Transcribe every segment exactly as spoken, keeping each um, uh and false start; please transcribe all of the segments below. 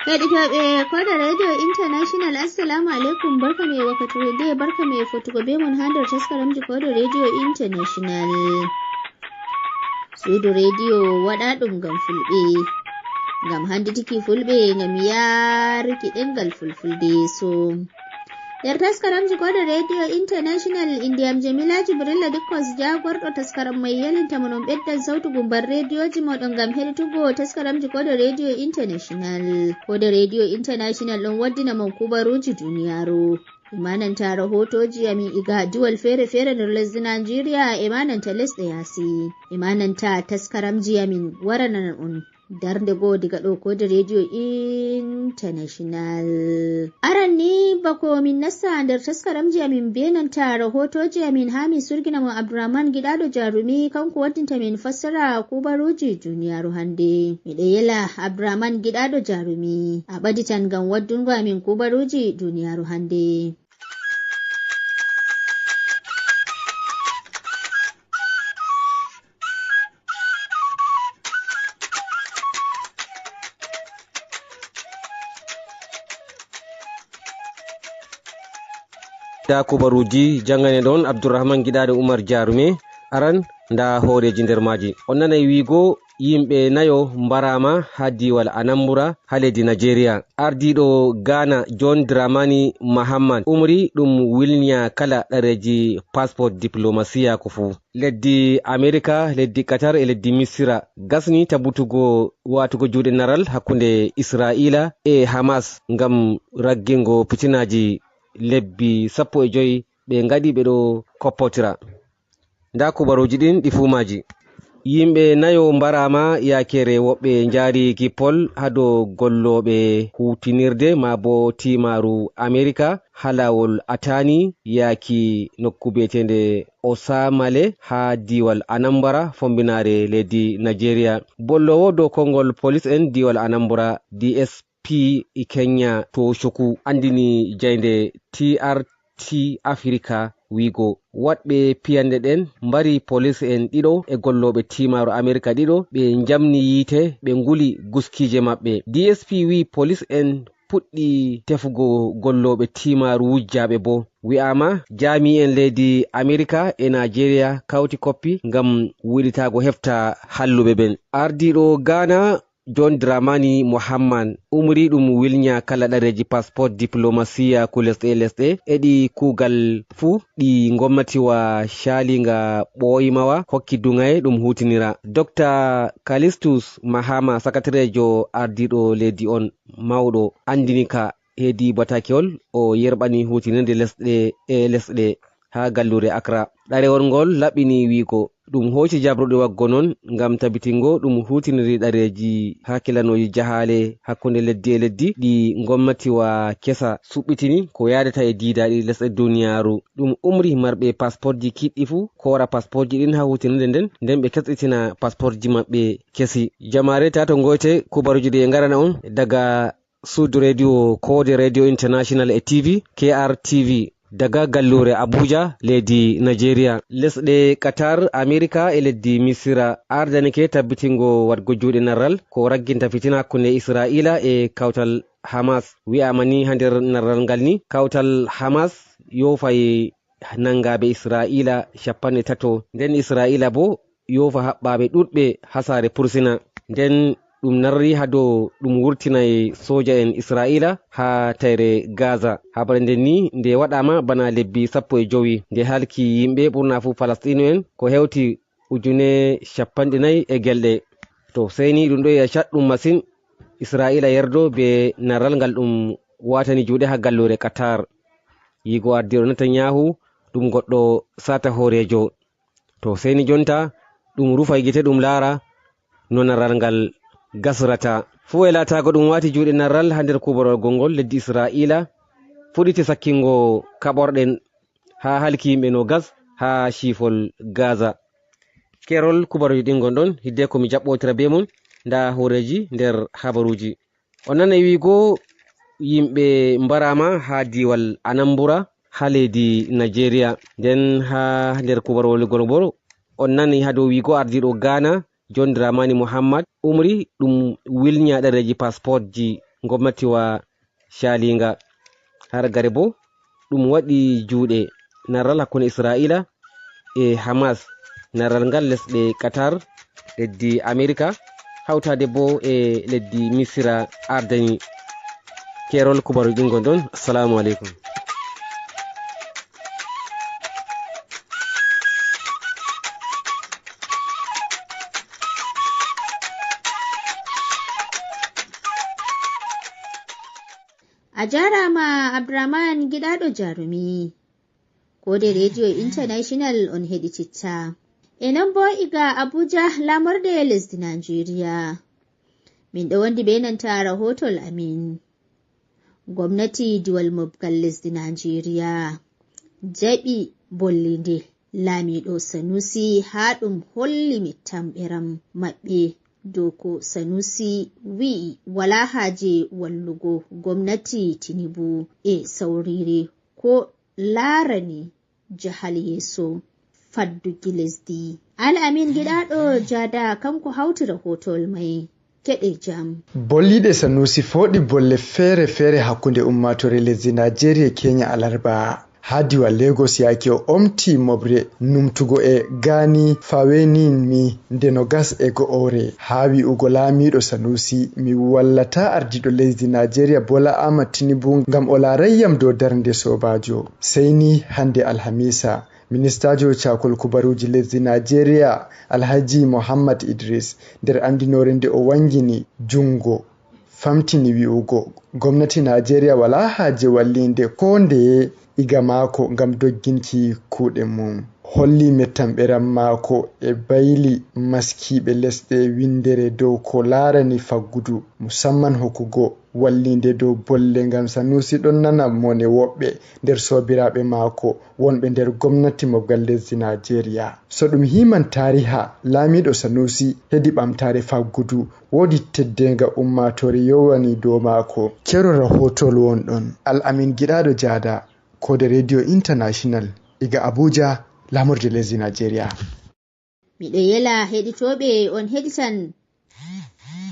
Heɗitooɓe Koode Radio International, Assalamu alaikum, barka me wakkati de, barka me fotugo be mon ha nder taskaramji Koode Radio International. Suudu rediyo waɗa ɗum ngam fulɓe, ngam handitiki fulɓe, ngam yaruki ɗengal fulfulde yeeso. Nder taskaramji Koode Radio International, indiyam Jamila Jibrilla Dikkos, jagorɗo taskaram mai, yelinta mon on ɓeddan sautu gumbar rediyoji moɗon ngam heɗitugo taskaramji Koode Radio International. Koode Radio International ɗon waddina mon kubaruji duniyaru, e mananta rahotoji amin iga diwal fere-fere nder lesdi Najeriya, e mananta lesɗe yasi, e mananta taskaramji amin waranan on darnde goo diga ɗo Koode Radio International. Aran ni, bako min nasta nder taskaramji amin be nanta rahotoji amin, ha min surgina mo Abdurrahman Giɗaɗo Jarumi, kanko waddinta min fassara kubaruji duniyaru hande. Miɗo yela Abdurrahman Giɗaɗo Jarumi, a ɓaditan ngam waddungo amin kubaruji duniyaru hande. Nda kubaruji jangane ɗon Abdurrahman Giɗaɗo Umar Jarume. Aran, nda hooreji nder maji. On nanai wiigo yimɓe nayo mbarama ha diwal Anambra ha leddi Nigeria. Ardiɗo Ghana John Dramani Mahama umri ɗum wilnya kala ɗareji passport diplomasiya ko fu. Leddi Amerika, leddi Qatar e leddi Misira gasni tabbutugo watugo juuɗe naral hakkunde Isra'ila e Hamas ngam raggingo fitinaji lebbi sappo e joyi ɓe ngaɗi ɓe ɗo koppotira. Nda kubaruji ɗin ɗi fuu maji. Yimɓe nayo mbarama yakere, woɓɓe njari ki pol ha dow gollooɓe hutinirde ma bo timaru Amerika ha lawol Atani yaki nokku bi'etende Osamale ha diwal Anambra fombinare leddi Nigeria. Bollowo dow konngol polis en diwal Anambra, D S P Ikenya Tochukwu, andini jaynde T R T Africa wiigo waɗɓe piyanɗe ɗen mbari polis en ɗiɗo e gollooɓe timaru Amerika ɗiɗo, ɓe njamni yiite, ɓe nguli guskiije maɓɓe. D S P wi'i polis en puɗɗi tefugo gollooɓe timaru wujjaaɓe bo. Wi'aama jaami'en leydi Amerika e Nigeria kawti koppi ngam wilitaago hefta halluɓe ɓen. Ardiiɗo Ghana John Dramani Mohamman umri ɗum wilnya kala ɗareeji passport diplomasiya ku lesɗe e lesɗe e ɗi kuugal fuu ɗi ngomnatiwa caaliinga ɓooymawa hokki duŋaye ɗum huutinira. Doctor Calistus Mahama, sakatareejo ardiiɗo leydi on mawɗo, anndini ka heedi bataakewol o yerɓani huutinirde lesɗe e lesɗe haa galluure Accra. Ɗarewol ngol laɓɓini wiigo ɗum hooci jabruɗe waggo non ngam tabitingo ɗum huutiniri ɗareeji hakkilanooji jahaale hakkunde leddi e leddi ɗi ngomnatiwa kesa suɓɓitini ko yaadata e diidaaɗi lesɗe duniyaaru. Ɗum umri marɓe pasportji kiɗɗi fuu koora pasportji ɗin haa huutinirde nden, nden ɓe kesɗitina pasportji maɓɓe kesi. Jamaare, taa to ngoyte, kubaruuji ɗi e ngarana on daga Sud Radio, Koode Radio International e T V, K R T V, daga galluure Abuja, leydi Nigeria. Lesɗe Qatar, Amerika e leddi Misira ardanike tabbitingo waɗgo juuɗe narral ko ragginta fitina hakkunde Isra'iila e kawtal Hamas. Wi'aama ni haa nder narral ngal ni, kawtal Hamas yoofay nangaaɓe Isra'iila cappanɗe tato. Nden Isra'iila boo yoofa haɓɓaaɓe ɗuuɗɓe haa saare Pursina. Nden ɗum narri haa dow ɗum wurtinay sooja'en Isra'iila haa tayre Gaza. Haɓre nden ni nde waɗaama bana lebbi sappo e jowi. Nde halki yimɓe ɓurna fuu Falasɗiinu'en ko hewti ujune cappanɗe nayi e gelɗe. To, sey ni ɗum ɗo yi'a caɗɗum masin Isra'iila yerdo bee narral ngal ɗum waatani juuɗe haa galluure Qatar. Yigo ardiiɗo Netanyahu ɗum goɗɗo saata hooreejo. To, sey ni jonta ɗum rufa gite ɗum laara no narral ngal gasrata. Fuu e laataago ɗum waati juuɗe narral haa nder kuuborowol gongol, leddi Isra'iila fuɗɗiti sakkingo kaɓorɗe haa halki yimɓe noogas haa ciifol Gaza. Keerol kubaruuji ɗin gonɗon, hiddeko mi jaɓɓotira bee mon, ndaa hooreeji nder habaruuji. On nanay wiigo yimɓe mbaraama haa diiwal Anambra haa leydi Nigeria. Nden haa nder kubaruwol gol boo, on nani haa dow wiigo ardiiɗo Ghana, John Dramani Mohammed, umri ɗum wilnya ɗereeji pasportji gomnati wa caaliinga. Haragare boo ɗum waɗi juuɗe narral hakkunde Isra'iila e Hamas, narral ngal lesɗe Qatar, leddi Amerika, hawtaade boo e leddi Misira ardani. Keerol kubaruuji ɗin gon ɗon. Assalamu aleykum. A jaaraama Abdurahman giɗaaɗo Jarumi. Koode Radio International on heɗititta. E non boo iga Abuja, laamorde lesdi Najeriya. Min ɗo wondi bee nanta rahootol amin. Gomnati diwal mobgal lesdi Najeriya jaɓi bollinde laamiiɗo Sanusi haa ɗum holli mettamɓeram maɓɓe dow ko Sanusi wi'i walaa haaje wallugo gomnati Tinubu e sawriire ko laarani jahal yeeso fadduki lesdi. Al Amin giɗaaɗo Jada kanko hawti rahootowol may. Keɗe jam. Bolliɗe Sanusi fooɗi bolle feere-feere hakkunde ummaatoore lesdi Najeriya e Kenya alarba. Haa diiwal Lagos yaaki o omti moɓre numtugo e Gani Fawehinmi nde nogas e go'oore. Haa wi'ugo laamiiɗo Sanusi, mi wallataa ardiiɗo lesdi Najeriya Bola Ahmad Tinubu ngam o laaraay yam dow darnde soobaajo. Sey ni hannde alhamiisa, ministaajo caakol kubaruuji lesdi Najeriya Alhaji Mohammad Idris nder anndinoore nde o wanngini junngo famtini wi'ugo gomnati Najeriya walaa haaje walliinde koo ndeye iga maako ngam dogginki kuuɗe mum. Holli mettamɓeram maako e bayli maskiiɓe lesɗe winndere dow ko laarani faggudu, musamman hokkugo walliinde dow bolle ngam Sanusi ɗon nana mone woɓɓe nder soobiraaɓe maako wonɓe nder gomnati mobgal lesdi Najeriya. So ɗum hiiman taariha, laamiiɗo Sanusi hedi ɓamtaare faggudu, woodi teddeenga ummaatoore yowani dow maako. Keero rahootowol won ɗon. Al Amin giɗaaɗo Jaada, koode Radio International, iga Abuja, laamorde lesdi Najeriya. Miɗo yela heɗitooɓe on heɗitan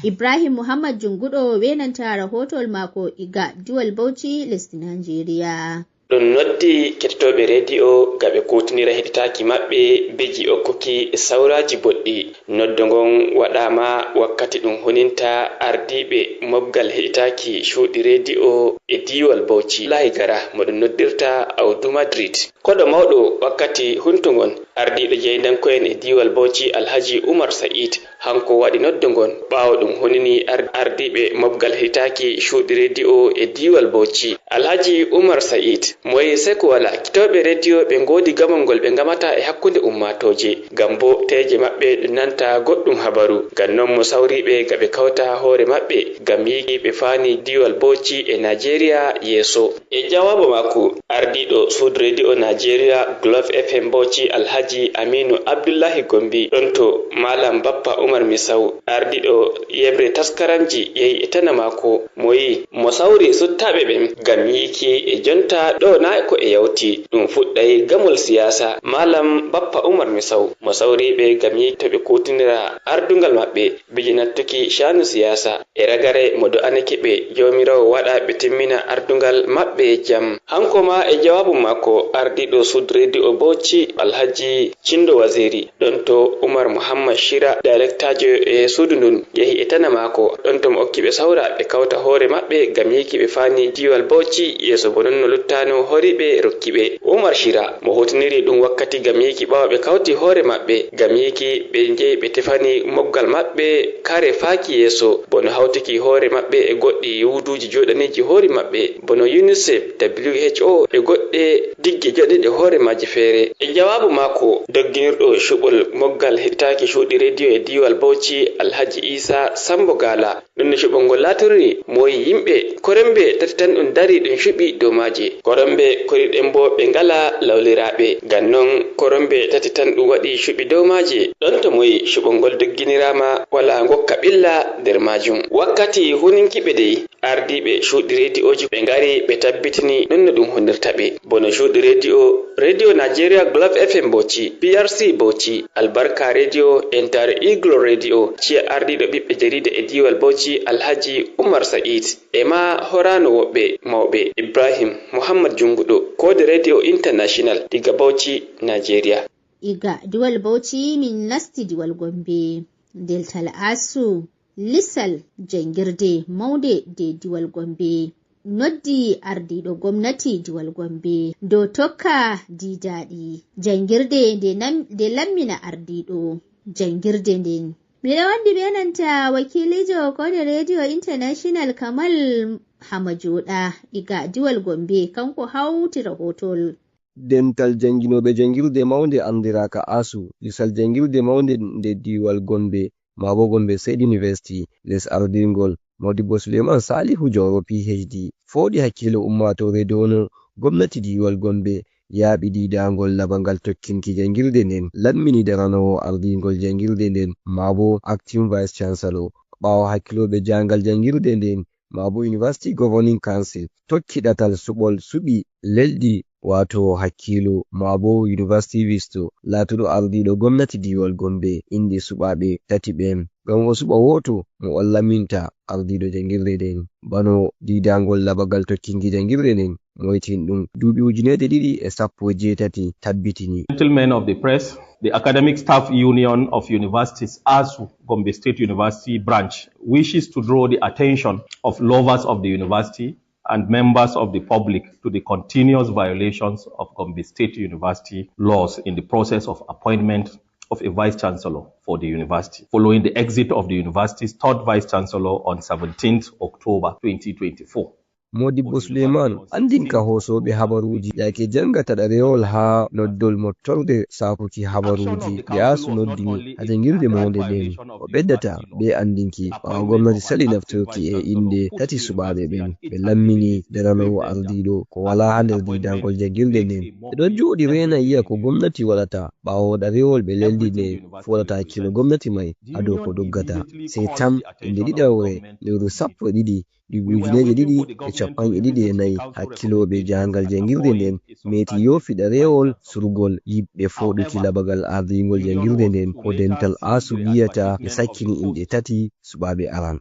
Ibrahim Muhammad Junguɗo weenanta rahootowol maako iga diiwal Bauchi lesdi Najeriya. Ɗum noddi kettotooɓe rediyo ga ɓe kuutinira heɗitaaki maɓɓe beji okkuki sawraaji boɗɗi. Noddo ngon waɗaama wakkati ɗum huninta ardiiɓe mobgal heɗitaaki cuuɗi rediyo e diiwal Bauchi, Lahi Gara, mo ɗum noddirta Audu Madrid. Koɗo mawɗo wakkati hunto ngon, ardiiɗo jeydanko'en e diiwal Bauchi, Alhaji Umar Sa'id, hanko waɗi noddo ngon ɓaawo ɗum hunini ar-, ardiiɓe mobgal heɗitaaki cuuɗi rediyo e diiwal Bauchi. Alhaji Umar Sa'id, mo e seko wala, kettotooɓe rediyo ɓe ngoodi gamol ngol ɓe ngamata e hakkunde ummaatooje, ngam bo teeje maɓɓe ɗum nanta goɗɗum habaru. Ngam non mo sawriiɓe ga ɓe kawta hoore maɓɓe, ngam yiiki ɓe faani diiwal Bauchi e Najeriya yeeso. E jawaabu maako, ardiiɗo suudu rediyo Najeriya Glove F M Bauchi, Alhaji Aminu Abdullahi Gombi, ɗon to Malam Bappa Umar Misau, ardiiɗo yeɓre taskaramji, yehi e tana maako, mo yi mo sawri suttaaɓe ɓen ngam yiiki e jonta ɗo na ko e yawti, ɗum fuɗɗay gamol siyaasa. Malam Bappa Umar Misau, mo sawri ɓe ngam yiiki to ɓe kuutinira ardungal maɓɓe beji nattuki caanu siyaasa. E ragare mo do'anake ɓe, Jawmiraawo waɗa ɓe timmina ardungal maɓɓe e jam. Hanko ma e jawaabu maako, ardiiɗo suudu rediyo Bauchi, Alhaji Cindo Waziri, ɗon to Umar Muhammad Shira, dairektaajo e suudu ndun, yehi e tana maako, ɗon to mo okki ɓe sawra ɓe kawta hoore maɓɓe ngam yiiki ɓe faani diiwal Bauchi yeeso bo non no luttaano horiiɓe rokki ɓe. Umar Shira, mo huutiniri ɗum wakkati ngam yiiki ɓaawo ɓe kawti hoore maɓɓe, ngam yiiki ɓe njehi ɓe tefani moggal maɓɓe kare faaki yeeso, bono hawtiki hoore maɓɓe e goɗɗi wuuduuji jooɗaniiji hoore maɓɓe, bono UNICEF, W H O e goɗɗe digge jooɗaniiɗe hoore maaji feere. E jawaabu maako, dogginirɗo cuɓol moggal heɗitaaki cuuɗi rediyo e diiwal Bauchi, Alhaji Isa Sambo Gala, ɗum no cuɓol ngol laatoriri moyi yimɓe korombe tati tan ɗum dari ɗum cuɓi dow maaje. Korombe koriɗen bo ɓe ngala lawliraaɓe. Ngam non korombe tati tan ɗum waɗi cuɓi dow maaje. Ɗon to moyi cuɓol ngol dogginiraama wala ngokka ɓilla nder maajum. Wakkati huninki ɓe dey, ardiiɓe cuuɗi rediyoji ɓe ngari ɓe tabbitini ɗum no ɗum hunirta ɓe. Bono cuuɗi rediyo, rediyo Najeriya Glove F M Bauchi, Bauchi, P R C Bauchi, Albarka Radio, Inter Eagle Radio, ciya ardiiɗo ɓiɓɓe jariida e diiwal Bauchi, Alhaji Umar Sa'id, e ma horaano woɓɓe mawɓe, Ibrahim Muhammad Junguɗo, koode Radio International, diga Bauchi, Nigeria. Iga diwal Bauchi, min nasti diwal Gombe. Deltal Asu, lisal jangirde mawnde de diwal Gombe noddi ardiiɗo gomnati diwal Gombe dow tokka diidaaɗi jangirde nde nam-, nde lammina ardiiɗo jangirde nden. Miɗo wondi be nanta wakiiliijo koode Radio International Kamal Hama Joɗa iga diwal Gombe, kanko hawti rahootol. Dental jannginooɓe janngirde mawnde anndiraaka Asu, lisal janngirde mawnde nde diiwal Gombe, maa bo Gombe State University, les ardiingol Modibbo Suleiman Salihu Jawro, P H D, fooɗi hakkiilo ummaatoore dow no gomnati diiwal Gombe yaaɓi diidaangol labangal tokkinki janngirde nden, lammini daranoowo ardiingol janngirde nden, maa bo acting vice chancellor. Ɓaawo hakkilooɓe jaangal janngirde nden, maa bo University Governing Council tokki ɗatal suɓol suɓi lelɗi, waato hakkiilo, maa bo University Visto, laatuɗo ardiiɗo gomnati diiwal Gombe, inɗe suɓaaɓe tati ɓen. Ngam o suɓa wooto mo o laminta ardiiɗo jangirde nden. Bano diidaangol labagal tokkinki jangirde nden, moytin ɗum duuɓi ujineeje ɗiɗi e sappo e jeetati tabbitini. Gentlemen of the press, the Academic Staff Union of Universities, asu, Gombe State University Branch, wishes to draw the attention of lovers of the university and members of the public to the continuous violations of Gombe State University laws in the process of appointment of a vice chancellor for the university, following the exit of the university's third vice chancellor on seventeenth October twenty twenty-four. Modibbo Suleiman andinka hoosooɓe habaruuji yaake jangata ɗarewol haa noddol mottorde saakuki habaruuji ɗe asu noddini haa jangirde mawnde nden. O ɓeddata be andinki ɓaawo gomnati sali naftorki e inɗe tati suɓaaɓe ɓen, ɓe lammini daranoowo ardiiɗo ko walaa haa nder diidaangol jangirde nden. Ɓe ɗon jooɗi reena yi'a ko gomnati waɗata ɓaawo ɗarewol ɓe leldi nde fuɗata hakkiilo gomnati may haa dow ko doggata. Sey tam, inde ɗiɗawre lewru sappo e ɗiɗi, duuɓi ujineeje ɗiɗi e capanɗe ɗiɗi e nayi, hakkilooɓe jahangal jangirde nden meeti yoofi ɗarewol surgol yiɗɓe fooɗuki labagal ardiingol jangirde nden, ko dental asu wiyata ɓe sakkini inɗe tati suɓaaɓe aran.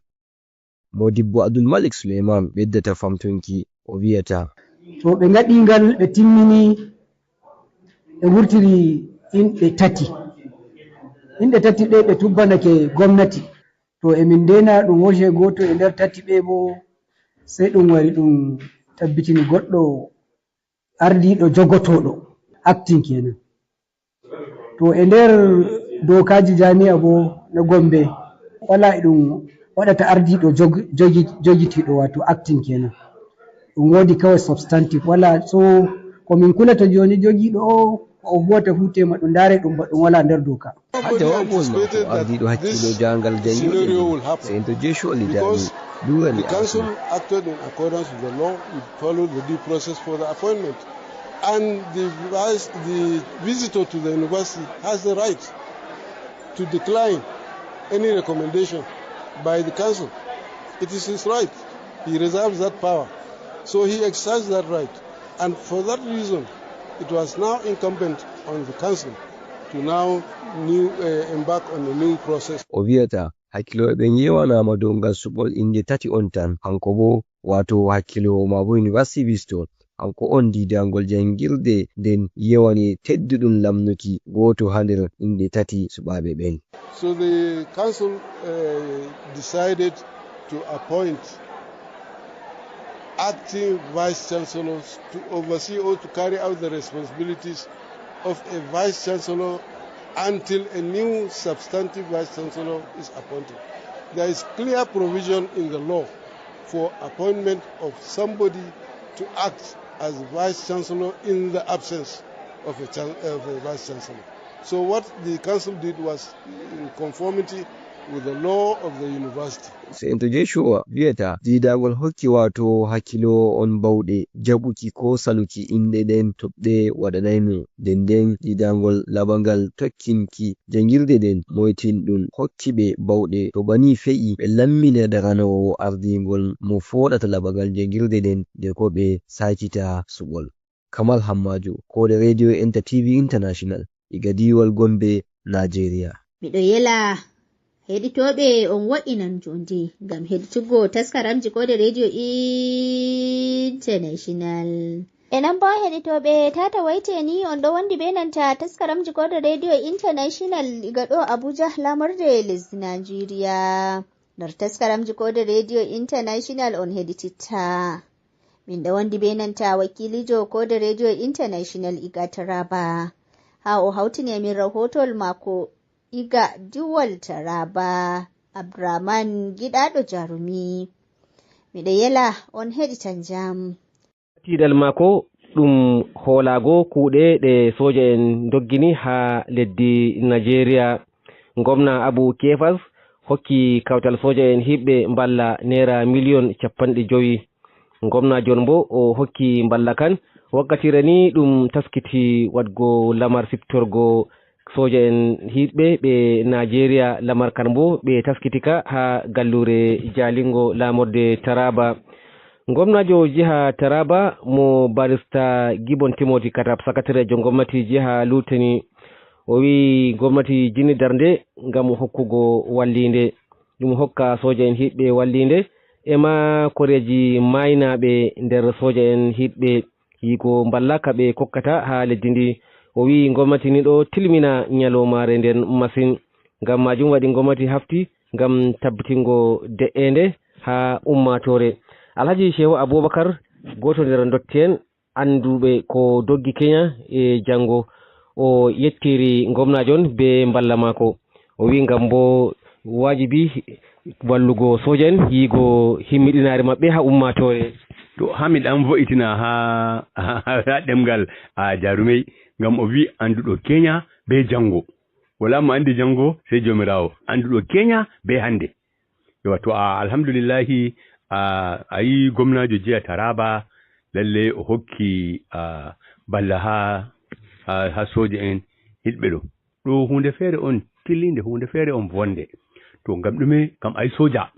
Modibbo Abdul Malik Suleiman ɓeddata famtunki, o wiyata. To ɓe ngaɗi ngal, ɓe timmini, ɓe wurtiri inɗe tati. Inɗe tati ɗe ɓe tubbanake gomnati. To e min ndena ɗum woshe gooto e nder tati ɓe bo, sey ɗum wari ɗum tabbitini goɗɗo ardiiɗo jogotooɗo, acting kenan. To e nder dookaaji jaami'a bo na Gombe, wala e ɗum waɗata ardiiɗo jog-, jogi-, jogitiiɗo, waato acting kenan. Ɗum woodi kawai substantive, wala. So ko min kulata jooni, jogiiɗo o, ko o huwata fu tema ɗum ndaare ɗum ba ɗum wala nder dooka. Haa jawaabol maako, ardiiɗo hakkiilo jaangal janngiiɗo, Seento Joshua Lidami, duurani Asu. Council acted in accordance with the law, it followed the due process for the appointment. And the vice, the visitor to the university has the right to decline any recommendation by the council. It is his right. He reserves that power. So he exercised that right. And for that reason, it was now incumbent on the council to now new, uh, embark on a new process. O wiyata, hakkilooɓe ɓen yewanaama dow ngal suɓol innde tati on tan. Kanko boo, waato hakkiloowo maa boo university visitor, kanko on diidaangol janngirde nden yewani tedduɗum lamnuki gooto haa nder innde tati suɓaaɓe ɓen. So the council, uh, decided to appoint acting vice chancellors to oversee or to carry out the responsibilities of a vice chancellor until a new substantive vice chancellor is appointed. There is clear provision in the law for appointment of somebody to act as vice chancellor in the absence of a chan-, of a vice chancellor. So what the council did was in conformity with the law of the university. Seento Joshua wiyata diidaangol hokki waato hakkiloowo on bawɗe jaɓuki koo saluki innde ɗen to ɓe waɗanay mo. Nden nden diidaangol labangal tokkinki janngirde nden moytin ɗum hokki ɓe bawɗe. To banii fe'i, ɓe lammina daranoowo ardiingol mo fooɗata labangal janngirde nden nde ko ɓe saakita suɓol. Kamal Hammaajo, koode Radio Enter T V International, iga diiwal Gombe, Najeriya. Miɗo yela heɗitooɓe on woɗɗinan jondi ngam heɗitugo taskaramji Koode Radio International. E non boo heɗitooɓe, tata wayte ni on ɗo wondi bee nanta taskaramji Koode Radio International iga ɗo Abuja, laamorde lesdi Najeriya. Nder taskaramji Koode Radio International on heɗititta. Min ɗo wondi bee nanta wakiiliijo Koode Radio International iga Taraba. Haa o hawtini e min rahootowol maako iga diiwal Taraba, Abdurrahman Giɗaaɗo Jarumi. Miɗo yela on heɗitan jam. Tiiɗal maako ɗum hoolaago kuuɗe ɗe sooja en ndoggini haa leddi Najeriya. Ngomna Abu Kefas hokki kawtal sooja en hiɓɓe mballa neera miliyon capanɗe jowi. Ngomnaajo on boo o hokki mballa kan wakkati rani ɗum taskiti waɗgo lamar siftorgo sooja en hiɓɓe ɓe Najeriya, lamar kan boo ɓe taskiti ka haa galluure Jalingo laamorde Taraba. Ngomnaajo jiha Taraba mo barista Gibbon Timothy Katab, sakatareejo ngomnati jiha Luteni, o wi'i ngomnati jini darnde ngam hokkugo walliinde. Ɗum hokka sooja en hiɓɓe walliinde e ma koreeji maaynaaɓe nder sooja en hiɓɓe. Yigo mballa ka ɓe kokkata haa leddi ndi. O wi'i ngomnati ni ɗo tilmina nyaloomaare nden masin. Ngam maajum waɗi ngomnati hafti ngam tabbitingo de'eende haa ummaatoore. Alhaji Shehu Abubakar, gooto nder ndotti'en annduɓe ko doggi Kenya e janngo, o yettiri ngomnaajo on bee mballa maako. O wi'i ngam boo waajibi wallugo sooja en yiigo himmiɗinaare maɓɓe haa ummaatoore. To, haa mi ɗan vo'itina haa, haa, haa ɗemngal, a, Jarumey, ngam o wi'i annduɗo Kenya bee janngo. Walaa mo anndi janngo, sey Joomiraawo. Annduɗo Kenya bee hannde. Yo, to, a, alhamdulillahi, a, a yi gomnaajo jiya Taraba, lalle o hokki, a, balla haa, haa, haa sooja en hiɗɓe ɗo. Ɗo huunde feere on tilliinde, huunde feere on vonde. To, ngam ɗume? Ngam ay sooja,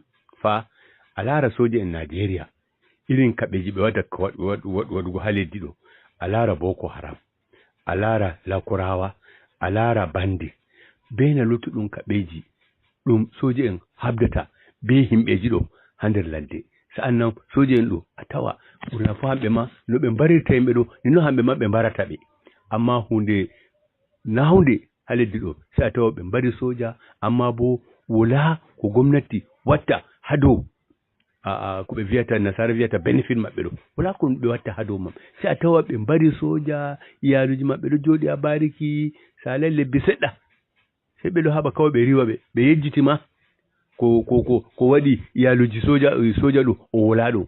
fa, a laara sooja en Najeriya, irin kaɓeeji ɓe waɗa, waɗ-, waɗ-, waɗ-, waɗugo haa leddi ɗo. A laara Boko Haram, a laara Lakurawa, a laara Bandi, bee na luttuɗum kaɓeeji ɗum sooja en haɓdata bee himɓeeji ɗo haa nder ladde. Sa'an nan sooja en ɗo, a tawa ɓurna fuu hamɓe ma, no ɓe mbarirta yimɓe ɗo, ni no hamɓe ma ɓe mbarata ɓe. Ammaa huunde naawnde haa leddi ɗo, sey a tawa ɓe mbari sooja, ammaa boo walaa ko gomnati watta haa dow, a, a, ko ɓe vi'ata, nasaara vi'ata benefit maɓɓe ɗo. Walaa ko ɓe watta haa dow maɓɓe. Sey a tawa ɓe mbari sooja, iyaaluuji maɓɓe ɗo jooɗi haa baariki, saalay lebbi seɗɗa. Sey ɓe ɗo haɓa kawai ɓe riiwa ɓe. Ɓe yejjiti ma ko, ko, ko, ko waɗi iyaaluuji sooja, sooja ɗo, o walaa ɗo.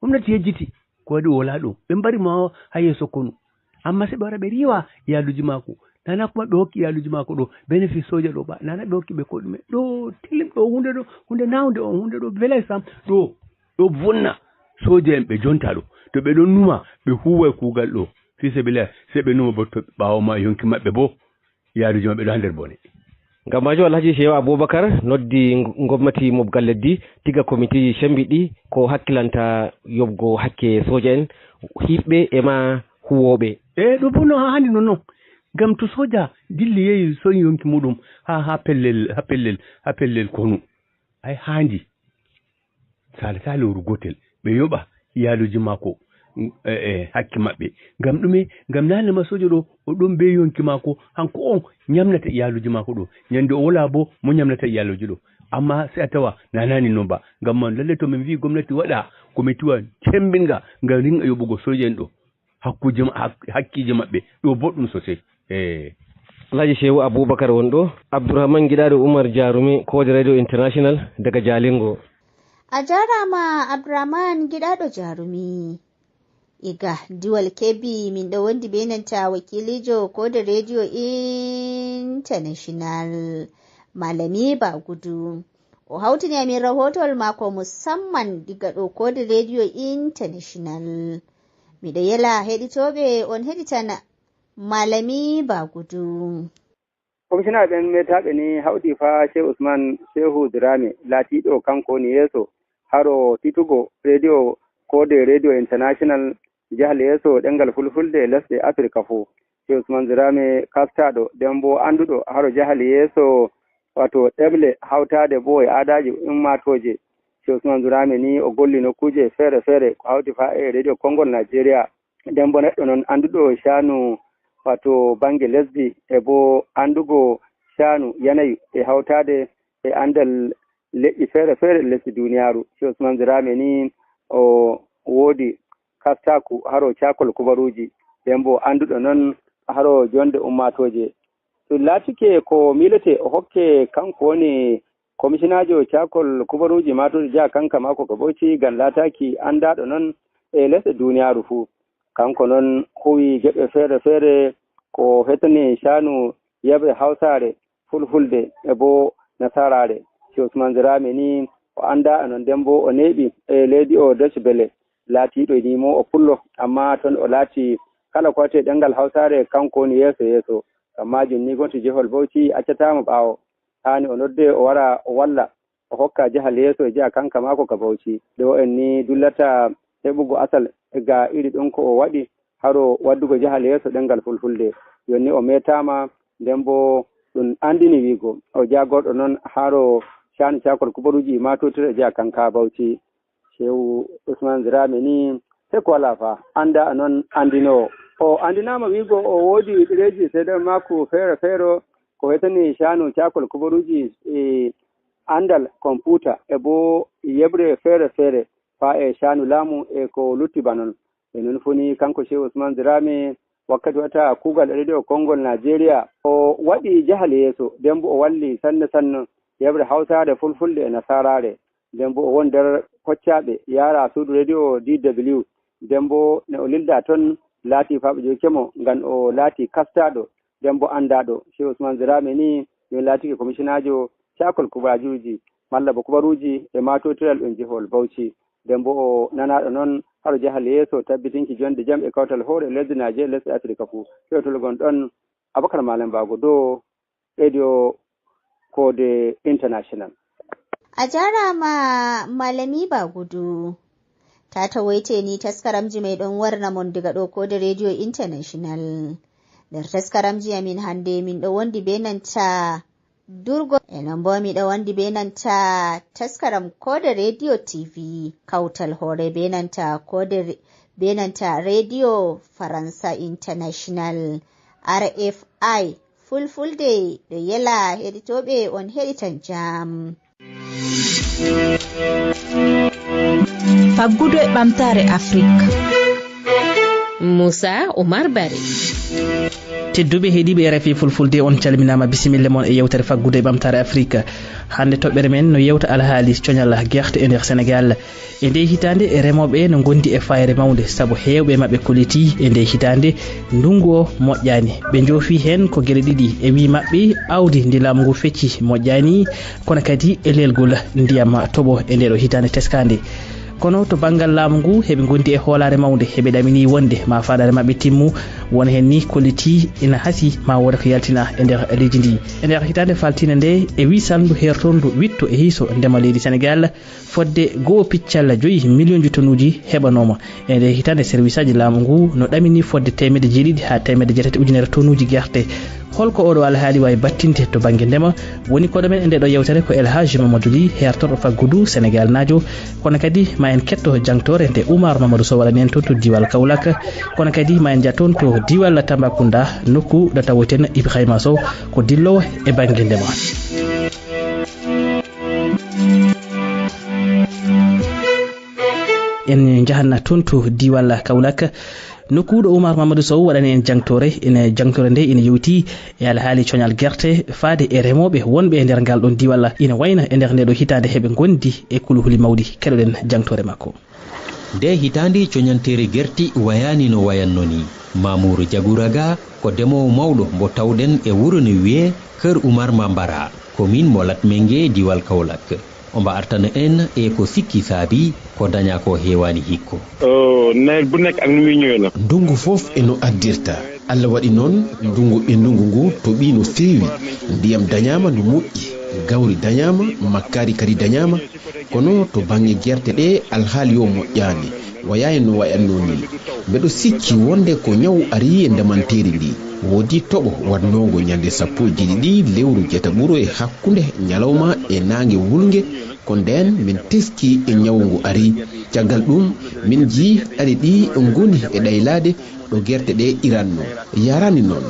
Gomnati yejjiti ko waɗi o walaa ɗo. Ɓe mbari mo haa, haa yeeso konu. Ammaa sey ɓe wara ɓe riiwa iyaaluuji maako. Nana kuma ɓe hokki iyaaluuji maako ɗo benefit sooja ɗo ba. Nana ɓe hokki ɓe ko ɗume. Ɗo tilim ɗo huunde ɗo, huunde naawnde on, huunde ɗo velay sam. Ɗo, ɗo vonna sooja en ɓe jonta ɗo. To ɓe ɗon numa, ɓe huuway kuugal ɗo. Fii sabilillah, sey ɓe numa bo to ɓaawo ma yonki maɓɓe bo. Iyaaluuji maɓɓe ɗo haa nder bone. Ngam maajum Alhaji Shehu Abubakar noddi ng-, ngomnati mobgal leddi tiga komitiiji cemmbiɗɗi ko hakkilanta yoɓgo hakke sooja en, hiɓɓe e ma huwooɓe. E, ɗum fof no haandi non non. Ngam to sooja dilli yehi soyi yonki muɗum haa, haa pellel, haa pellel, haa pellel konu. Ay haandi. Saalata lewru gootel, ɓe yoɓa iyaaluuji maako, e, e, hakke maɓɓe. Ngam ɗume? Ngam naane ma sooja ɗo, o ɗon bee yonki maako, hanko on nyamnata iyaaluuji maako ɗo. Nyande o walaa boo, mo nyamnata iyaaluuji ɗo? Ammaa sey a tawa naanaani non ba. Ngam man, lalle to min vi'i gomnati waɗa komitiwa cemmbinga, ngam ringa yoɓugo sooja en ɗo. Hakkuuje ma-, hak-, hakkiije maɓɓe. Ɗo boɗɗum sosai. Eh. Alhaji Shehu Abubakar won ɗo. Abdourahmane Giɗaaɗo Umar Jarumi, Koode Radio International daga Jalingo. A jaaraama Abdourahmane Giɗaaɗo Jarumi. Iga Diwal Kebbi, min ɗo wondi bee nanta wakiiliijo Koode Radio International, Malami Bagudu. O hawtini amin rahootowol maako musamman diga ɗo Koode Radio International. Miɗo yela heɗitooɓe on heɗitana Malami Bagudu. Komishinaaɓe ɓen meetaaɓe ni hawti faa Shehu Usman Shehu Dramé, laatiiɗo kanko woni yeeso haro titugo rediyo Koode Radio International, jahal yeeso ɗemngal Fulfulde e lesɗe Afirka fuu. Cheikh Ousmane Dramé kastaaɗo, nden boo annduɗo haro jahal yeeso, wato ɗemle hawtaade boo e aadaaji ummaatooje. Cheikh Ousmane Dramé ni o golli nokkuuje feere-feere ko hawti faa e Radio Konngol Najeriya. Nden boo neɗɗo noon annduɗo caanu, wato bannge lesdi, e boo anndugo caanu yanayi e hawtaade e anndal leƴƴi feere-feere lesdi duniyaaru. Cheikh Ousmane Dramé ni o woodi kastaaku haro caakol kubaruuji, nden boo annduɗo noon haro jonde ummaatooje. Ɗum laatike ko miiletee o hokke kanko woni komisinaajo caakol kubaruuji maatooji jeyaa kanka maako ko Bauchi ngam laataaki anndaaɗo noon e lesɗe duniyaaru fuu. Kanko noon huwi geɓe feere-feere ko hettani caanu yeɓre Hawsaare, Fulfulde e boo Nasaraare. Cheikh Ousmane Dramé ni o anndaa e noon nden boo o neeɓi e leydi o Deutsche Welle, laatiiɗo ni mo o pullo, ammaa toon o laati kala ko wiyetee ɗemngal Hawsaare kanko woni yeeso yeeso. Ngam maajum ni gonti jehol Bauchi accataa mo ɓaawo. Haani o noddee o wara o walla o hokka jahal yeeso e jeyaa kanka maako ka Bauchi. Ɗo en ni dullata heɓugo asal ga iri ɗum ko o waɗi haro waddugo jahal yeeso ɗemngal Fulfulde. Jooni o meetaama, nden boo ɗum anndini wiigo o jaagorɗo noon haro caanu caakol kubaruuji maatootirɗo e jeyaa kanka Bauchi. Shehu Ousmane Dramé ni seko walaa faa anndaa noon anndinoowo. O anndinaama wiigo o woodi ɗereeji seedeeɓe maako feere-feere ko hettani caanu caakol kubaruuji e anndal komputa e boo yeɓre feere-feere faa e caanu laamu e ko lutti bana noon. E noon fuu ni kanko Shehu Ousmane Dramé wakkati waɗata kuugal e Radio Konngol Najeriya o waɗi jahal yeeso, nden boo o walli sanne-sanne yeɓre Hawsaare, Fulfulde e Nasaraare. Nden boo o woni nder koccaaɓe yaara suudu Radio D W. Nden boo ne o lildaa toon laati faa ɓe jokki mo ngam o laati kastaaɗo nden boo anndaaɗo. Shehu Ousmane Dramé ni ɗum laatike komisinaajo caakol kubaruuji malla boo kubaruuji e maatootiral ɗum jehol Bauchi. Nden boo o nanaaɗo noon haro jahal yeeso tabbitinki jonde jam e kawtal hoore lesdi Najeriya lesɗe Afirka fuu. Fewtol gon ɗoon Abakar Malam Bago Dow, Radio Kode International. A jaaraama Malami Bagudu. Taa tawoyte ni taskaramji may ɗon warna mon diga ɗo Kode Radio International. Nder taskaramji amin hannde min ɗo wondi bee nanta Durgo. E non boo miɗo wondi bee nanta taskaram Kode Radio T V, kawtal hoore bee nanta Kode re-, bee nanta Radio Faransa International, R F I. Fulfulde ɗo yela heɗitooɓe on heɗitan jam. Faggudu e ɓamtaare Afrik. Moussa Oumar Barry. Tedduɓe heɗiiɓe R F I Fulfulde, on calminaama, bisimilla mon e yewtere Faggudu e ɓamtaare Afrik. Hannde toɓɓere men no yewta alhaali coñal gerte e nder Senegaal. E nde hitaande, remooɓe no ngondi e fayre mawnde, sabu heewɓe maɓɓe koliti e nde hitaande, ndungu o moƴƴaani. Ɓe njoofi heen ko geɗe ɗiɗi. E wii maɓɓe, awdi ndi laamu ngu fecci moƴƴaani, kono kadi e leelgol ndiyam toɓo e nde ɗo hitaande teskaande. Kono to banngal laamu ngu, heɓe ngondi e hoolaare mawnde, heɓe ɗamini wonde ma faandaare maɓɓe timmu, won heen ni koliti ina hasi ma wooda ko yaltina e nder leydi ndi. E nder hitaande faltiinde nde, e wii salndu heertorndu witto e hiiso ndema leydi Senegaal, fodde goo piccalla joyi miliyonji tonuuji heɓanooma. E nde hitaande, serviceaji laamu ngu no ɗamini fodde teemedde jeeɗiɗi haa teemedde jeetati ujunere tonuuji gerte. Holko oɗo alhaali waawi battinde to bannge ndema? Woni koɗo men e nde ɗo yewtere ko El Hadji Mamadou Ly, heertorɗo Faggudu, Senegaal naajo. Kono kadi ma en ketto jangtoore nde Oumar Mamadou Sow waɗani en toon to diiwal Kaolack. Kono kadi ma en njah toon to diiwal Tambacounda, nokku ɗo tawoten Ibrahima Sow ko dilloowo e bannge ndema. En njahan toon to diiwal Kaolack, nokku ɗo Oumar Mamadou Sow waɗani en jangtoore. Ene jangtoore nde ene yewti e alhaali coñal gerte faade e remooɓe wonɓe e nder ngal ɗon diiwal. Ina wayna e nder nde ɗo hitaande heɓe ngondi e kuluhuli mawɗi. Keɗoɗen jangtoore makko. Nde hitaande coñanteeri gerte wayaani no wayanno ni. Mamour Diagouraga ko demoowo mawɗo mbo tawɗen e wuro no wiyee Kër Oumar Mambara, commune mo Latmingué, diiwal Kaolack. Omo artana en e ko sikki saabi ko dañaa ko heewaani hikka. Nawet bu nekk ak ni muy ñëwee la. Ndungu fof e no addirta. Allah waɗi noon, ndunngu ɓenndungu ngu toɓii no feewi, ndiyam dañaama no moƴƴi, gawri dañaama, makkaari kadi dañaama, kono to bannge gerte ɗe, alhaali o moƴƴaani, wayaani no wayatnoo nii. Mbeɗo sikki wonde ko ñaw arii e ndemanteeri ndii. Woodii toɓo waɗnoongo ñande sappo e jeeɗiɗi lewru jeetaɓuru e hakkunde ñalawma e naange wulnge, ko ndeen min teskii e ñaw ngu arii. Caggal ɗum, min njii ɗaɗi ɗii ngoni e ɗaylaade ɗo gerte ɗe iranno. Yaraani noon.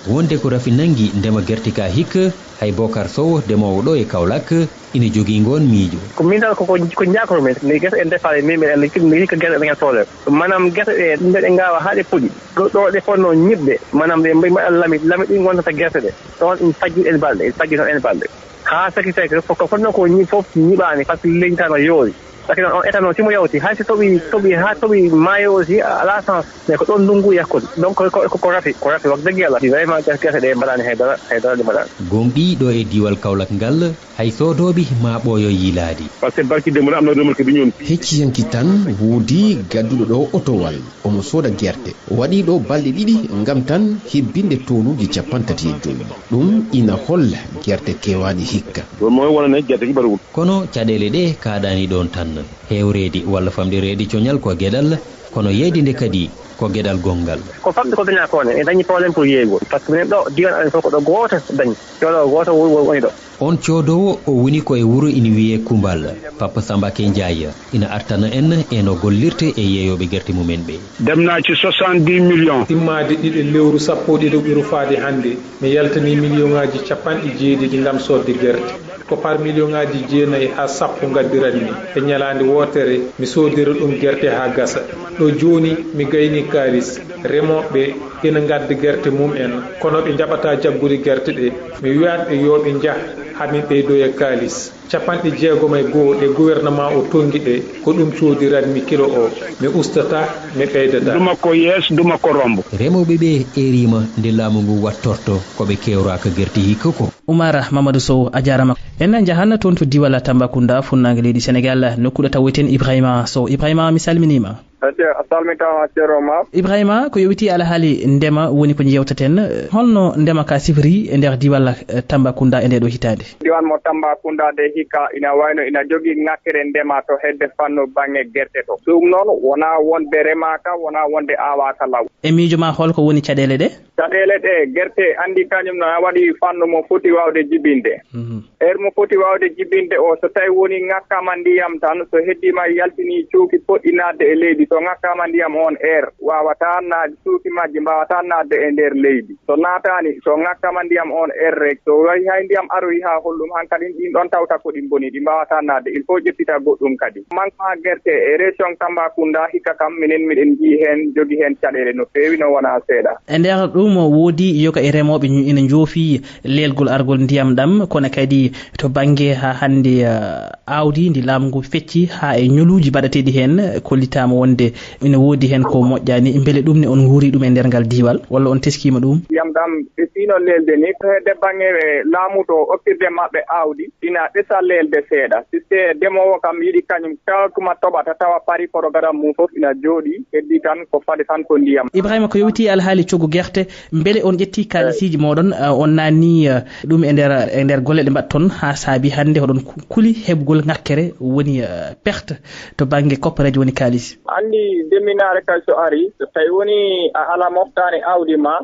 Wonde ko rafi nanngi ndema gerte ka hikka, hay Bokar Sow, demoowo ɗo e Kaolack, ina jogii ngoon miijo. Ko min tan ko, ko, ko ñaakoto min, ni gerte en defaali, min, min, min, min hikka gerte en soodee. Maanaam gerte ɗe, nde ɗe ngaawa haa ɗe puɗi. Ɗo, ɗo ɗe fotnoo ñiɓde, maanaam ɗe mbaɗi, mbaɗa lami, lami ɗi ngontata gerte ɗe. Ɗoon ɗum fajji en balɗe, en fajji noon en balɗe. Haa saki saki, ko, ko fotnoo ko ñiɓ fof ñiɓaani, par ce que leydi tan no yoori. Saki noon on état noon, si mo yawti, hay so toɓi, toɓi, haa toɓi maayo aussi, a, alaa sens. Mais ko ɗoon ndunngu yakkori. Donc, ko, ko, ko rafi, ko rafi, wax dëgg Yàlla. Vraiment, gerte, gerte ɗe mbaɗaani hay dara, hay dara ɗe mbaɗaani. Gooŋɗii ɗo e diiwal Kaolack ngal, hay soodooɓe maa ɓooyo yiilaade. Parce que barki démb am na remarque bi ñoon. Hecciyanki tan woodi gadduɗo ɗo otowal, omo sooda gerte. Waɗi ɗo balɗe ɗiɗi ngam tan hebbinde tonuuji capanɗe tati e jowi. Ɗum ina holla gerte kewaani hikka. Ɗum mo wonane gerte ki baɗugol. Kono caɗeele ɗe kaaɗaani ɗoon tan. Heewreede walla famɗireede coñal ko geɗal, kono yeyde nde kadi ko geɗal gonngal. Ko famɗi ko dañaa ko ne, en dañi problème pour yeeygol. Par ce que minen ɗo, diiwaan amen fof ko ɗo gooto dañi. Coodowo gooto wo-, wo-, woni ɗo. On coodowo o woni ko e wuro ina wiyee Kumbal. Papa Samba Kenjaaya ina artana en e no gollirte e yeeyooɓe gerte mumen ɓe. Dem naa ci soixante-dix millions. Timmaade ɗiɗo lewru sappo ɗiɗo ɓiru faade hannde, mi yaltanii miliyoŋaaji capanɗe jeeɗiɗi ngam soodde gerte. Ko par miliyoŋaaji jeenayi haa sappo ngaddiranmi. E ñalaande wootere, mi soodira ɗum gerte haa gasa. Ɗo jooni, mi gaynii kaalis. Remooɓe ina ngadda gerte mum en, kono ɓe njaɓataa jaggude gerte ɗe. Mi wiyaat ɓe yoo ɓe njah haa min ɓeydoya kaalis. Capanɗe jeegom e goo ɗe gouvernement o tonngi ɗe, ko ɗum coodiranmi kilo o. Mi ustataa, mi ɓeydataa. Duma ko yees, duma ko rombo. Remooɓe ɓe eeriima nde laamu ngu wattorto ko ɓe keewraaka gerte hikka ko. Umar Mamadou Sow, a jaaraama. En njahan toon to diiwal Tambacounda, funnaange leydi Senegaal, nokku ɗo tawoyten Ibrahima Sow. Ibrahima, mi salminiima. Ete, a salmitaama, Ceerno Maam. Ibrahima, ko yowiti alhaali ndema woni ko njewtaten. Holno ndema ka sifri e nder diiwal, eh, Tambacounda e nde ɗo hitaande? Diiwaan mo Tambacounda nde hikka ina wayno ina jogii ŋakkere ndema to hedde fannu baŋŋe gerte to. Ɗum noon wonaa wonde remaaka, wonaa wonde aawaaka law. E miijo ma, hol ko woni caɗeele ɗe? Caɗeele ɗe gerte anndi kañum no a waɗi fannu mo foti waawde jibinde. Mhm. Heure mo foti waawde jibinde o, so tawi woni ŋakkaama ndiyam tan, so heddiima yaltini cuuki poɗɗi naatde e leydi, so ŋakkaama ndiyam on heure, waawataa naat, cuuki majji mbaawataa naatde e nder leydi. So naataani, so ŋakkaama ndiyam on heure rek, so wayi hay ndiyam aroyi haa hollum, hankadi ɗin ɗon tawta ko ɗi mboni, ɗi mbaawataa naatde, il faut ƴettita goɗɗum kadi. Manque haa gerte e région Tambacounda, hikka kam minen miɗen njii heen, jogi heen caɗeele no feewi, no wonaa seeɗa. E nder ɗum, woodi yoga e remooɓe ina njoofi leelgol argol ndiyam ɗam, kono kadi to bannge haa hannde, eh, aawdi ndi laamu ngu fecci haa e ñoluuji baɗateeɗi heen, kollitaama wonde ina woodi heen ko moƴƴaani. Mbele ɗum ne on nguuri ɗum e nder ngal diiwal, walla on teskiima ɗum? Ndiyam ɗam ɓe fino leelde ni, to hedde bannge laamu to okkirde maɓɓe aawdi, ina ɗesa leelde seeɗa. Si se demoowo kam yiɗi kañum kala tuma toɓata tawa pari programme mum fof ina jooɗi, heddi tan ko fade tan ko ndiyam. Ibrahima, ko yowiti alhaali coggu gerte, mbele on ƴetti kaalisiiji mooɗon, eh, on naanni, eh, ɗum e nder, e nder golle ɗe mbaɗton haa saabi hannde hoɗon ku-, kuli heɓgol ŋakkere woni, eh, perte to bannge koppareejo woni kaalis? Anndi deminaare kay so ari, so tawi woni a ala moftaani aawdi ma,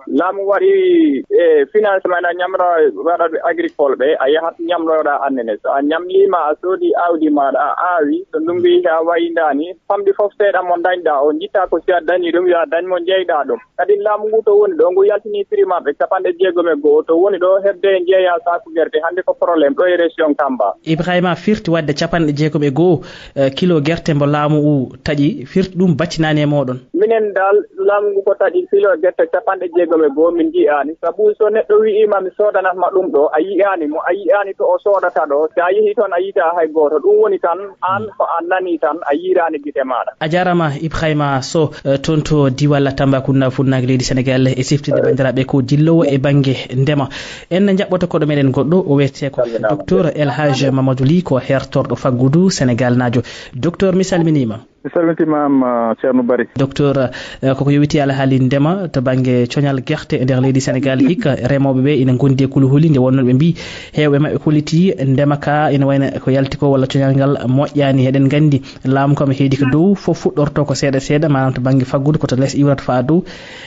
laamu waɗi, eh, financement na ñamra waɗaɓe agricole ɓe, a yahat ñamloyoɗa annene. So a ñamliima, a soodi aawdi maaɗa, a aawi, so ndunngu yehi a wayindaani, famɗi fof seeɗa mo dañɗa o, njitta ko si a dañi ɗum, yo a dañ mo jeyɗa ɗum. Kadi laamu ngu to woni ɗo, ngu yaltini prix maɓɓe capanɗe jeegom e go'o, to woni ɗo hedde jeeya saaku gerte, hannde ko problème ɗo e région Tamba. Ibrahima, firti waɗde capanɗe jeegom e go'o, eh, kilo gerte mbo laamu u taƴi, firti ɗum battinaani e mooɗon? Minen dal, laamu ngu ko taƴi kilo gerte capanɗe jeegom e go'o, min njiyaani. Sabu so neɗɗo wi'iima mi soodanat ma ɗum ɗo, a yiyaani mo, a yiyaani to o soodata ɗo. Si a yehi toon, a yitaa hay gooto. Ɗum woni tan, aan ko a nani tan, a yiiraani gite maaɗa. A jaaraama Ibrahima Sow, eh, toon to diiwal Tambacounda, funnaange leydi Senegaal, e siftinde banndiraaɓe ko dilloowo e bannge ndema. En njaɓɓoto koɗo meɗen goɗɗo, o wiyetee ko Salminaama. Docteur El Hadj Mamadou Ly, ko hertorɗo faggudu Senegaalnaajo. Docteur, mi salminiima. Mi salmitiima am, uh, Ceerno Bari. Docteur, eh, koko yowiti alhaali ndema to bannge coñal gerte e nder leydi Senegaal. Hikka remooɓe ɓe ina ngondi e kuluhuli, nde wonnoo ɓe mbii heewɓe maɓɓe kollitii ndema ka ina wayno ko yalti ko walla coñal ngal moƴƴaani. Eɗen nganndi laamu kam heedi ko dow, fof fuɗɗorto ko seeɗa seeɗa, maanaam to bannge faggudu ko to les iwrata faa dow.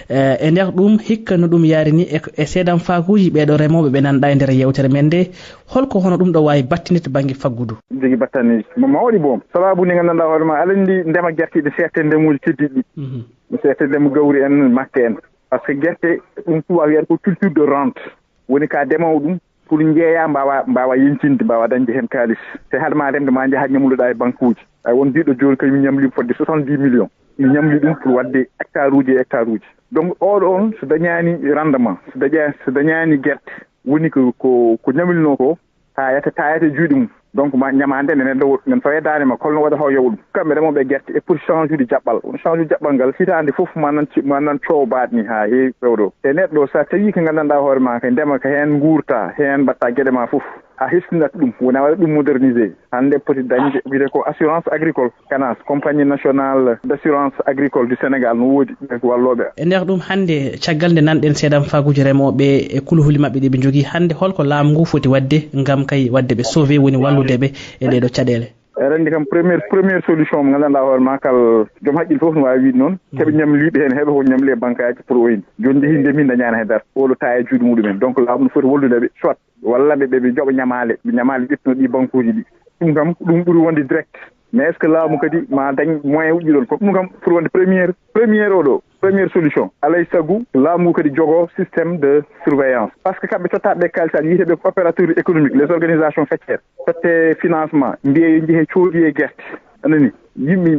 Eh, e nder ɗum, hikka no ɗum yaari ni e, e seedamfaakuuji ɓeeɗo remooɓe ɓe nanɗa e nder yeewtere men nde, holko hono ɗum ɗo waawi battinde to bannge faggudu? Jogi battane ma-, mawɗi boom. Sababu ni nganndanɗaa hoore ma, aɗa anndi ndema gerte ɗi seerte ndemuuji keddiiɗi ɗi. Mhm. Ɗi seerte ndemu gawri en, makke en. Par ce que gerte, ɗum tubaak wiyata ko culture de rente. Woni ka demowo ɗum pour njeeya mbaawa, mbaawa yeñtinde, mbaawa dañde heen kaalis. Te hade ma remde ma njaha ñamluɗa e bankuuji. Ay won biɗo jooni kañum ñamli fodde soixante-dix millions. Mi ñamli ɗum pour waɗde hectare uji e hectare uji. Donc oɗo on so dañaani rendement, so daña-, so dañaani gerte, woni ko, ko, ko ñamilnoo ko, taayata, taayata e juuɗe mum. Donc ma ñamaande nde neɗɗo wo-, nen fawee daande ma, kolno waɗa haw yoɓa ɗum. Kamɓe remooɓe gerte e pour change ude jaɓɓal. On change ude jaɓɓal ngal hitaande fof ma nan ci-, ma nan coow baaɗ ni haa heewi fewdo. E neɗɗo so a tawi ko nganndanɗaa hoore ma, ko ndema ko heen nguurta, heen mbaɗta geɗe ma fof. A hestinat ɗum, woni a waɗa ɗum moderniser. Hannde poti dañde wiyetee ko assurance agricole, canas, compagnie nationale d'assurance agricole du Sénégal no woodi, ɓe ko wallooɓe. E nder ɗum hannde, caggal nde nanɗen seedamfaakuuji remooɓe e kuluhuli maɓɓe ɗi ɓe njogii, hannde holko laamu ngu foti waɗde ngam kay waɗde ɓe sauver, woni wallude ɓe e ɗee ɗoo caɗeele? Eɗen anndi kam première, première solution mo nganndanɗaa hoore ma kal joom haqqil fof no waawi wiide noon, keɓe ñamliiɓe heen, heɓe ko ñamli e bankaaji pour oyni. Jooni njehi ndemi dañaani hay dara. Oɗo taa e juuɗe muɗumen. Donc laamu no foti wallude ɓe, soit walla ɓe, ɓe, ɓe joɓa ñamaale, ɓe ñamaale ƴettuno ɗi bankuuji ɗi. Ɗum kam, ɗum ɓuri wonde direct. Mais est-ce que laamu kadi ma dañ moyen uji ɗon? Ko ɗum kam ɓuri wonde première, première oɗo, première solution. Alay sagu laamu ngu kadi jogo système de surveillance. Par ce que kamɓe totta ɓe kaalis, aɗa yiite ɓe ko opérateur économique, les organisations faîtières. Totte financement, mbiye yo njehe coodi e gerte. Anani, yimɓe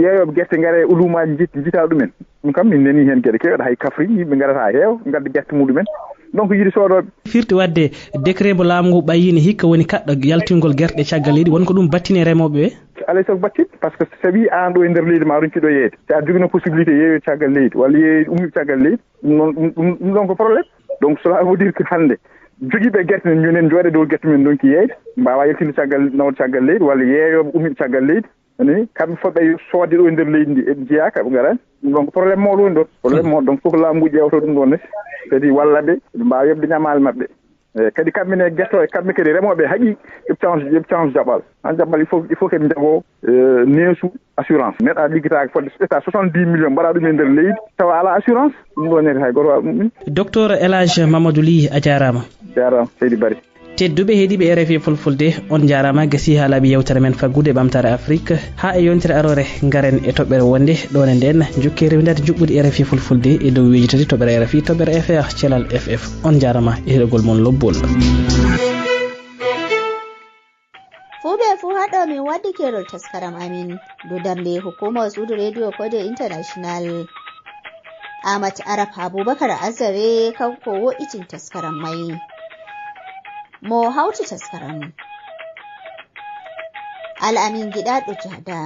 yeeyooɓe gerte ngara e uluumaaji njit-, njita ɗumen. Ɗum kam min nani heen geɗe keewɗe, hay Kaffrine yimɓe ngarata heewa, ngadda gerte muɗumen. Donc yiɗi soodooɓe. Firti waɗde décret mo laamu ngu ɓayyini hikka woni kaɗɗo yaltingol gerte caggal leydi, won ko ɗum battini e remooɓe ɓe? Alay sago battin, par ce que so tawi aan ɗo e nder leydi ma ronki ɗo yeeyde. Si a jogino possibilité yeeyo caggal leydi, walla yeeyo ummi caggal leydi, ɗum noon, ɗum, ɗum, ɗum ɗon ko problème. Donc cela veut dire que hannde jogiiɓe gerte men, jooni en jooɗe dow gerte men donki yeeyde, mbaawa yaltinde caggal, nawde caggal leydi, walla yeeyooɓe ummiɓe caggal leydi. Ani, kamɓe fof ɓe yo soodde ɗo e nder leydi ndi, eɓe njiyaa ka ɓe ngaraani. Ɗum ɗon ko problème mawɗo woni ɗon. Problème mawɗo, donc fof ko laamu ngu ƴeewata ɗum ɗon ne. Kadi walla ɓe, ɓe mbaawa yoɓde ñamaale maɓɓe. E kadi kamɓe ne getto e kamɓe kadi remooɓe haqqi, eɓe change, eɓe change jaɓɓal. An jaɓɓal, il faut, il faut que ɓe njogoo, eh, neesu assurance. Neɗɗo a liggitaaki fodde so ƴetta soixante-dix millions mbaɗa ɗum e nder leydi, tawa alaa assurance, ɗum ɗo neɗɗo hay gooto waɗa ɗum ɗum. Docteur El Hadj Mamadou Ly, a jaaraama. Jaaraama, seydi Bari. Tedduɓe heɗiiɓe R F I Fulfulde, on njaaraama, gasii haalaaɓe yewtere men faggude e ɓamtaare Afrik. Haa e yontere aroore, ngaren e toɓɓere wonde ɗoon e ndeen, njokkee rewindaade njuɓɓudi R F I Fulfulde e dow weeji tati toɓɓere R F I, toɓɓere F R, Celal F F. On njaaraama e heɗogol mon lobbol. Fuu bee fuu, haa ɗo min waddi keerol taskaram amin, dow darnde hukuuma suudu Radio Kode International. Amat Arab Abubakar Azare, kanko wo'itin taskaram may. Mo hawti taskaram, Al Amin Giɗaaɗo Jada.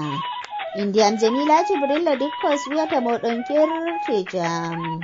Innde am Jamila Jibrilla Dikkos, wiyata mooɗon kertee jam.